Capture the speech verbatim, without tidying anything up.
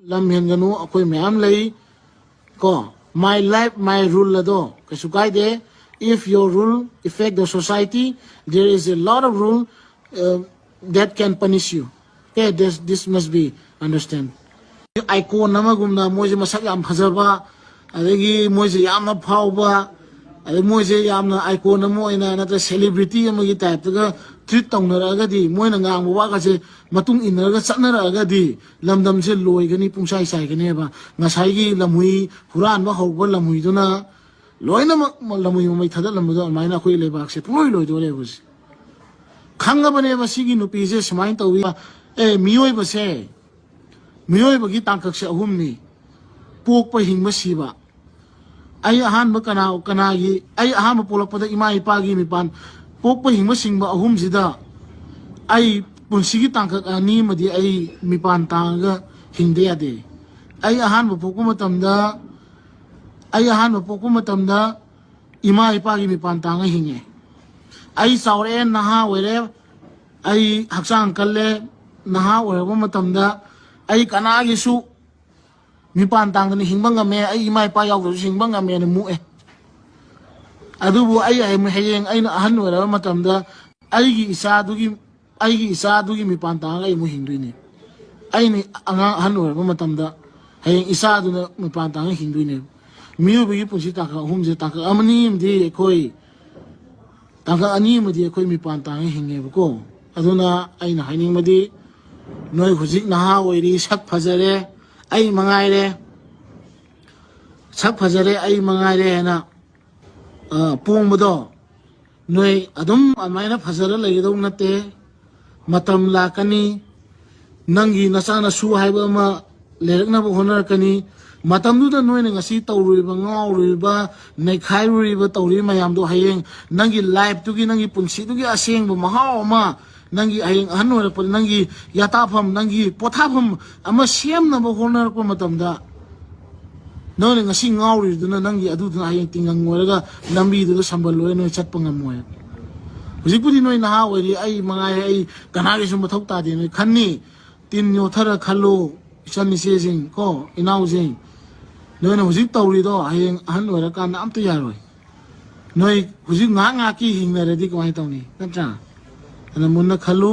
ꯂꯝ ꯍꯦꯟꯒꯅꯨ, ꯑꯩꯈꯣꯏ ꯃꯌꯥꯝ ꯂꯩ꯫ ꯀꯣ, my life, my rule ꯑꯗꯣ ꯀꯩꯁꯨ ꯀꯥꯏꯗꯦ. If your rule affect the society, there is a lot of rule uh, that can punish you. Okay, this, this must be understand. Icon ꯑꯃꯒꯨꯝꯅ ꯃꯣꯏꯁꯦ ꯃꯁꯛ ꯌꯥꯝ ꯐꯖꯕ, ꯑꯗꯒꯤ ꯃꯣꯏꯁꯦ ꯌꯥꯝꯅ ꯐꯥꯎꯕ, ꯑꯗꯩ ꯃꯣꯏꯁꯦ ꯌꯥꯝꯅ icon ꯑꯃ ꯑꯣꯏꯅ ꯅꯠꯇ꯭ꯔꯒ celebrity ꯑꯃꯒꯤ type ꯇꯒ treat ꯇꯧꯅꯔꯛꯑꯒꯗꯤ, ꯃꯣꯏꯅ ꯉꯥꯡꯕ ꯋꯥꯒꯁꯦ ꯃꯇꯨꯡ ꯏꯟꯅꯔꯒ ꯆꯠꯅꯔꯛꯑꯒꯗꯤ, ꯂꯝꯗꯝꯁꯦ ꯂꯣꯏꯒꯅꯤ, ꯄꯨꯡꯆꯥꯏ ꯆꯥꯏꯒꯅꯦꯕ꯫ ꯉꯁꯥꯏꯒꯤ ꯂꯝꯍꯨꯏ ꯍꯨꯔꯥꯟꯕ ꯍꯧꯕ ꯂꯝꯍꯨꯏꯗꯨꯅ ꯂꯣꯏꯅꯃꯛ ꯂꯝꯍꯨꯏ ꯃꯃꯩ ꯊꯥꯗꯠꯂꯝꯕꯗꯣ, ꯑꯗꯨꯃꯥꯏꯅ ꯑꯩꯈꯣꯏ ꯂꯩꯕꯥꯛꯁꯦ ꯄꯨꯡꯂꯣꯏ ꯂꯣꯏꯗꯣꯔꯦ ꯍꯧꯖꯤꯛ꯫ ꯈꯪꯉꯕꯅꯦꯕ ꯁꯤꯒꯤ ꯅꯨꯄꯤꯁꯦ ꯁꯨꯃꯥꯏꯅ ꯇꯧꯋꯤ꯫ ꯑꯦ, ꯃꯤꯑꯣꯏꯕꯁꯦ, ꯃꯤꯑꯣꯏꯕꯒꯤ ꯇꯥꯡꯀꯛꯁꯦ ꯑꯍꯨꯝꯅꯤ: ꯄꯣꯛꯄ, ꯍꯤꯡꯕ, ꯁꯤꯕ꯫ ꯑꯩ ꯑꯍꯥꯟꯕ ꯀꯅꯥ, ꯀꯅꯥꯒꯤ, ꯑꯩ ꯑꯍꯥꯟꯕ ꯄꯣꯛꯂꯛꯄꯗ ꯏꯃꯥ ꯏꯄꯥꯒꯤ ꯃꯤꯄꯥꯟ, ꯄꯣꯛꯄ, ꯍꯤꯡꯕ, ꯁꯤꯡꯕ ꯑꯍꯨꯝꯁꯤꯗ ꯑꯩ ꯄꯨꯟꯁꯤꯒꯤ ꯇꯥꯡꯀꯛ ꯑꯅꯤ ꯑꯃꯗꯤ ꯑꯩ ꯃꯤꯄꯥꯟ ꯇꯥꯡꯉꯒ ꯍꯤꯡꯗ ꯌꯥꯗꯦ꯫ ꯑꯩ ꯑꯍꯥꯟꯕ ꯄꯣꯛꯄ ꯃꯇꯝꯗ, ꯑꯩ ꯑꯍꯥꯟꯕ ꯄꯣꯛꯄ ꯃꯇꯝꯗ ꯏꯃꯥ ꯏꯄꯥꯒꯤ ꯃꯤꯄꯥꯟ ꯇꯥꯡꯉ ꯍꯤꯡꯉꯦ꯫ ꯑꯩ ꯆꯥꯎꯔꯛꯑꯦ, ꯅꯍꯥ ꯑꯣꯏꯔꯦ, ꯑꯩ ꯍꯛꯆꯥꯡ ꯀꯜꯂꯦ, ꯅꯍꯥ ꯑꯣꯏꯔꯕ ꯃꯇꯝꯗ ꯑꯩ ꯀꯅꯥꯒꯤꯁꯨ ꯃꯤꯄꯥꯟ ꯇꯥꯡꯗꯅ ꯍꯤꯡꯕ ꯉꯝꯃꯦ, ꯑꯩ ꯏꯃꯥ ꯏꯄꯥ ꯌꯥꯎꯗ꯭ꯔꯁꯨ ꯍꯤꯡꯕ ꯉꯝꯃꯦꯅ ꯃꯨꯛꯑꯦ꯫ ꯑꯗꯨꯕꯨ ꯑꯩ ꯍꯌꯦꯡ ꯑꯩꯅ ꯑꯍꯟ ꯑꯣꯏꯔꯕ ꯃꯇꯝꯗ ꯑꯩꯒꯤ ꯏꯆꯥꯗꯨꯒꯤ, ꯑꯩꯒꯤ ꯏꯆꯥꯗꯨꯒꯤ ꯃꯤꯄꯥꯟ ꯇꯥꯡꯉꯒ ꯑꯩ ꯑꯃꯨꯛ ꯍꯤꯡꯗꯣꯏꯅꯦ꯫ ꯑꯩꯅ ꯑꯉꯥꯡ ꯑꯍꯟ ꯑꯣꯏꯔꯕ ꯃꯇꯝꯗ ꯍꯌꯦꯡ ꯏꯆꯥꯗꯨꯅ ꯃꯤꯄꯥꯟ ꯇꯥꯡꯉꯒ ꯍꯤꯡꯗꯣꯏꯅꯦꯕ꯫ ꯃꯤꯑꯣꯏꯕꯒꯤ ꯄꯨꯟꯁꯤ ꯇꯥꯡꯀꯛ ꯑꯍꯨꯝꯁꯦ, ꯇꯥꯡꯀꯛ ꯑꯃꯅꯤ ꯑꯃꯗꯤ ꯑꯩꯈꯣꯏ ꯇꯥꯡꯀꯛ ꯑꯅꯤ ꯑꯃꯗꯤ ꯑꯩꯈꯣꯏ ꯃꯤꯄꯥꯟ ꯇꯥꯡꯉ ꯍꯤꯡꯉꯦꯕꯀꯣ꯫ ꯑꯗꯨꯅ ꯑꯩꯅ ꯍꯥꯏꯅꯤꯡꯕꯗꯤ, ꯅꯣꯏ ꯍꯧꯖꯤꯛ ꯅꯍꯥ ꯑꯣꯏꯔꯤ, ꯁꯛ ꯐꯖꯔꯦ, ꯑꯩ ꯃꯉꯥꯏꯔꯦ, ꯁꯛ ꯐꯖꯔꯦ, ꯑꯩ ꯃꯉꯥꯏꯔꯦ ꯍꯥꯏꯅ, ꯑ, ꯄꯣꯡꯕꯗꯣ, ꯅꯣꯏ ꯑꯗꯨꯝ ꯑꯗꯨꯃꯥꯏꯅ ꯐꯖꯔ ꯂꯩꯒꯗꯧ ꯅꯠꯇꯦ꯫ ꯃꯇꯝ ꯂꯥꯛꯀꯅꯤ, ꯅꯪꯒꯤ ꯅꯆꯥ ꯅꯁꯨ ꯍꯥꯏꯕ ꯑꯃ ꯂꯩꯔꯛꯅꯕ ꯍꯣꯠꯅꯔꯛꯀꯅꯤ꯫ ꯃꯇꯝꯗꯨꯗ ꯅꯣꯏꯅ ꯉꯁꯤ ꯇꯧꯔꯨꯔꯤꯕ, ꯉꯥꯎꯔꯨꯔꯤꯕ, ꯅꯩꯈꯥꯏꯔꯨꯔꯤꯕ, ꯇꯧꯔꯤꯕ ꯃꯌꯥꯝꯗꯣ ꯍꯌꯦꯡ ꯅꯪꯒꯤ life ꯇꯨꯒꯤ, ꯅꯪꯒꯤ ꯄꯨꯟꯁꯤꯗꯨꯒꯤ ꯑꯁꯦꯡꯕ ꯃꯍꯥꯎ ꯑꯃ, ꯅꯪꯒꯤ ꯍꯌꯦꯡ ꯑꯍꯟ ꯑꯣꯏꯔꯛꯄꯗ ꯅꯪꯒꯤ ꯌꯥꯇꯥꯐꯝ, ꯅꯪꯒꯤ ꯄꯣꯊꯥꯐꯝ ꯑꯃ ꯁꯦꯝꯅꯕ ꯍꯣꯠꯅꯔꯛꯄ ꯃꯇꯝꯗ, ꯅꯪꯅ ꯉꯁꯤ ꯉꯥꯎꯔꯤꯗꯨꯅ ꯅꯪꯒꯤ ꯑꯗꯨꯗꯨꯅ ꯍꯌꯦꯡ ꯇꯤꯡꯒꯪ ꯑꯣꯏꯔꯒ ꯂꯝꯕꯤꯗꯨꯗ ꯁꯝꯕꯜ ꯑꯣꯏꯔ ꯅꯣꯏ ꯆꯠꯄ ꯉꯝꯃꯣꯏ꯫ ꯍꯧꯖꯤꯛꯄꯨꯗꯤ ꯅꯣꯏ ꯅꯍꯥ ꯑꯣꯏꯔꯤ, ꯑꯩ ꯃꯉꯥꯏꯔꯦ, ꯑꯩ ꯀꯅꯥꯒꯤꯁꯨ ꯃꯊꯧ ꯇꯥꯗꯦ ꯅꯣꯏ ꯈꯟꯅꯤ꯫ ꯇꯤꯟ ꯌꯣꯠꯊꯔ ꯈꯜꯂꯨ, ꯏꯆꯟ ꯏꯆꯦꯁꯤꯡ ꯀꯣ, ꯏꯅꯥꯎꯁꯤꯡ, ꯅꯣꯏꯅ ꯍꯧꯖꯤꯛ ꯇꯧꯔꯤꯗꯣ ꯍꯌꯦꯡ ꯑꯍꯟ ꯑꯣꯏꯔꯀꯥꯟꯗ ꯑꯝꯇ ꯌꯥꯔꯣꯏ꯫ ꯅꯣꯏ ꯍꯧꯖꯤꯛ ꯉꯥꯏꯍꯥꯛ ꯉꯥꯏꯍꯥꯛꯀꯤ ꯍꯤꯡꯅꯔꯗꯤ ꯀꯃꯥꯏꯅ ꯇꯧꯅꯤ? ꯅꯠꯇ꯭ꯔꯥ? ꯑꯗꯨꯅ ꯃꯨꯟꯅ ꯈꯜꯂꯨ꯫